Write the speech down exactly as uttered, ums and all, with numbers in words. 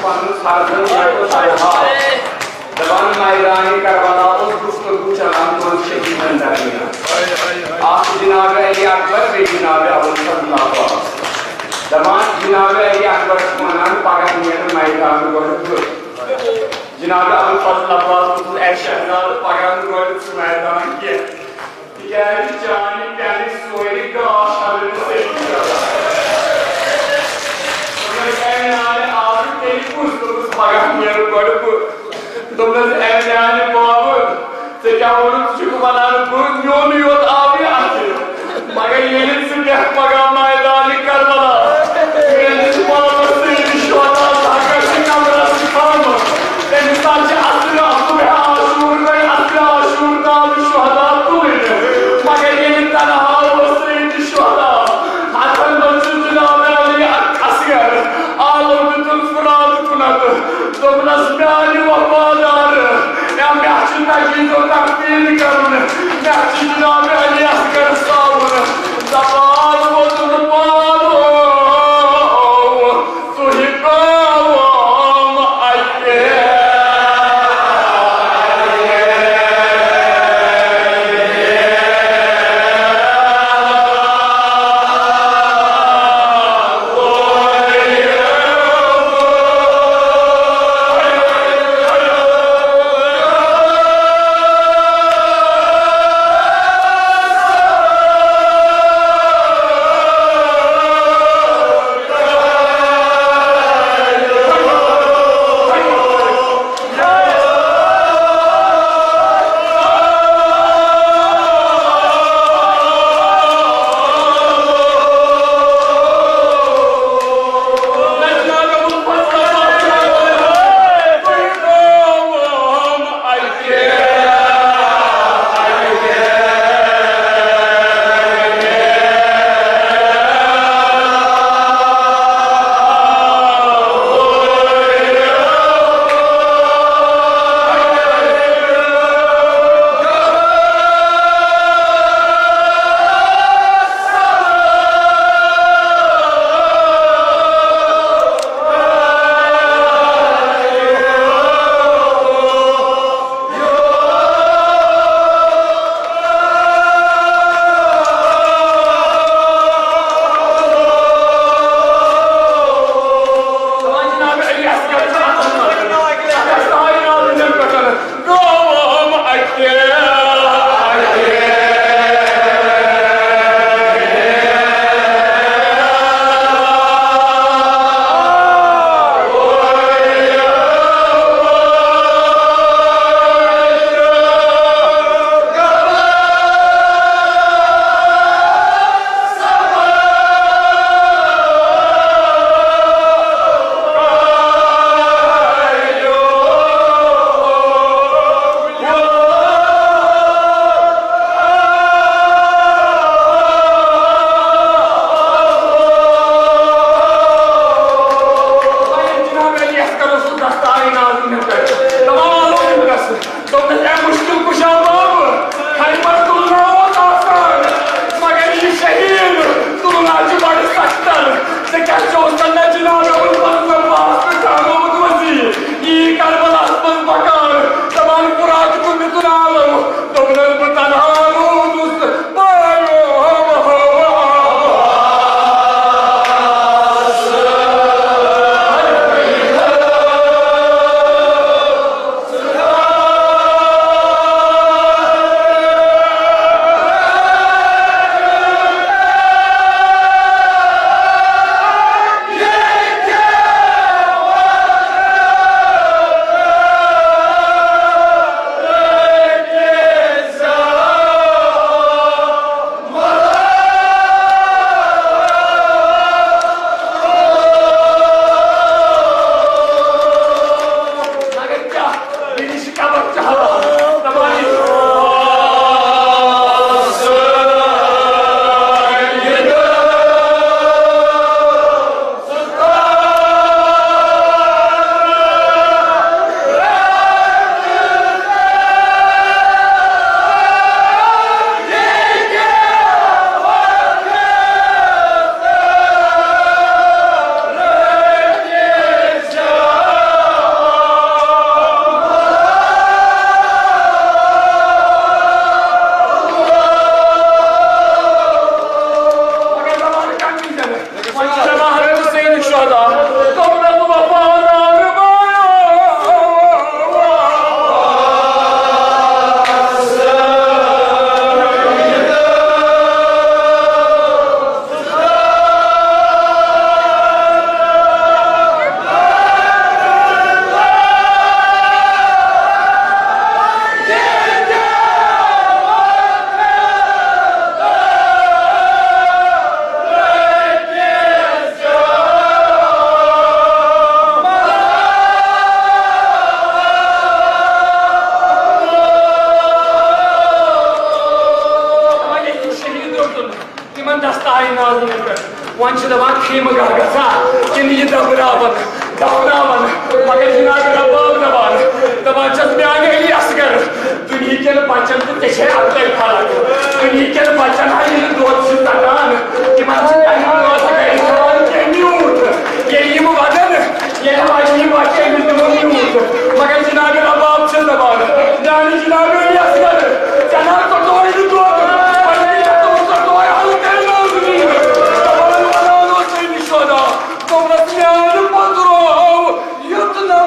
پنُن فرزند یعقوب طلحہ۔ دپان میدان کربلا اوس گفتگو چلان دۄن شہیدن درمیان۔ اکھ جناب علی اکبر، بیٚیہِ جناب ابوالفضل عباس۔ دپان جناب علی اکبر چھُ ونان، پگاہ نیرٕ میدان گۄڈٕ بہٕ۔ جناب ابوالفضل عباس دوٚپُس، اے شہزادٕ، پگاہ نہٕ گۄڈٕ ژٕ میدان کینٛہہ۔ تِکیٛازِ چانہِ پٮ۪نٕچ سورُے گاش اَنہٕ بہٕ ژےٚ۔ دوٚپمَس، "اے میٛانہِ آبرٕ تیٚلہِ کُس؟" دوٚپمَس، "پگاہ نیرٕ گۄڈٕ بہٕ۔" دوٚپمَس، "اے میٛانہِ بابہٕ، ژےٚ کیٛاہ ووٚنُتھ؟ ژٕ چھُکھ وَنان بہٕ، میونُے یوت آو یہِ اَتھِ۔ مگر ییٚلہِ ژٕ بیٚہکھ پگاہ میدانِ کربلا، میٛٲنِس بابَس سۭتۍ شوہداہَس حقَس چھِ قبرَس تھاوُن۔ تٔمِس تام چھِ اصل صبح عاشور گٔے، اصل عاشور تام شوہدا تُلٕنۍ۔ مگر ییٚلہِ تنہا اوس سید شوہدا، اتھن منٛز چھُ جناب علی اصغر، عالم دیُتُن فرات کُنتھ، دوٚپنس، میانہِ وفادار، یا مےٚ چھُ تقیٖد و تقدیٖر کرُن، مےٚ چھُ جناب علی اصغر ساوُن، زبان ووتُن پانو۔ تُہۍ کٲم اَتہِ۔ وۄنۍ چھِ دَپان خیمہٕ گاہ گژھا کِنہٕ یہِ دَبراوَن، دَبراوَن۔ مگر جناب رباب دَپان، دَپان چھَس میٛانہِ علی اصغر، دُنہیٖکٮ۪ن بَچَن تہٕ ژےٚ چھے اَکٕے فرق۔ دُنہیٖکٮ۪ن بَچَن ہا ییٚلہِ دۄد چھُ ژَٹان، تِمَن چھِ تَمہِ دۄد گَرِ کھٮ۪وان کینٛہہ میوٗٹھ۔ ییٚلہِ یِم وَدَن، ییٚلہِ وَدَن یِم بَچہِ، أمِس دِمو میوٗٹھ۔ مگر جناب رباب چھَس دَپان، میٛانہِ جناب علی اصغر، ژےٚ نہ ژَٹوے نہٕ دۄد، وۄنۍ ژَٹوے ہلکَے نوزُبیٖن۔ دَپان وَنان اوس تٔمِس شودا، دوٚپنَس میٛانہِ پَتہٕ روو یُتھ نہ